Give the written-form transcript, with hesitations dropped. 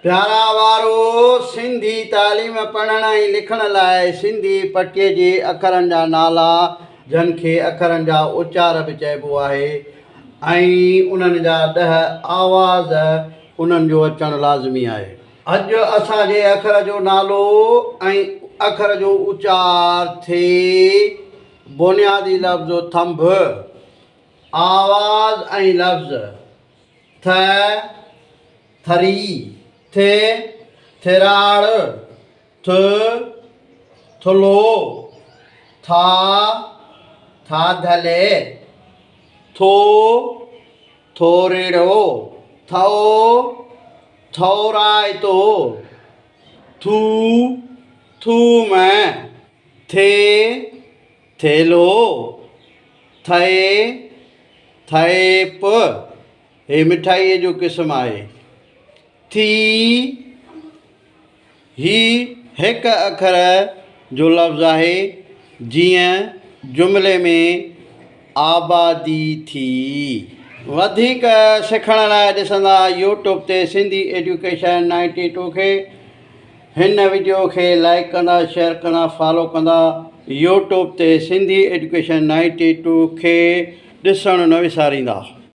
پيارا وارو! سنڌي تعليم پڙهڻ ۽ لکڻ لاء سنڌي پٽيء جي اکرن جا نالا، جن کي اکرن جا اچار به چئبو آهي ۽ انهن جا ڏهه آواز انهن جو اچڻ لازمي آهي. اڄ اسان جي اکر جو نالو ۽ اکر جو اچار ٿئي بنيادي لفظ ٿنڀ، آواز ۽ لفظ ٿ، ٿري، ٿ، ٿراڙ، ٿ، ٿلهو، ٿا، ٿاڌلي، ٿو، ٿورڙو، ٿئو، ٿورائتو، ٿو، ٿوم، ٿي، ٿيلهو، ٿئي، ٿئيپ. هي مٺائيء جو قسم آهي. ٿي، هي هڪ اکر جو لفظ آهي، جيئن جملي ۾ آبادي ٿي. وڌيڪ سکڻ لاء ڏسندا يوٽيوب تي سنڌي ايجوڪيشن 92 کي. هن وڊيو کي لائيڪ ڪندا، شيئر ڪندا، فالو ڪندا. يوٽيوب تي سنڌي ايجوڪيشن 92 کي ڏسڻ نه وساريندا.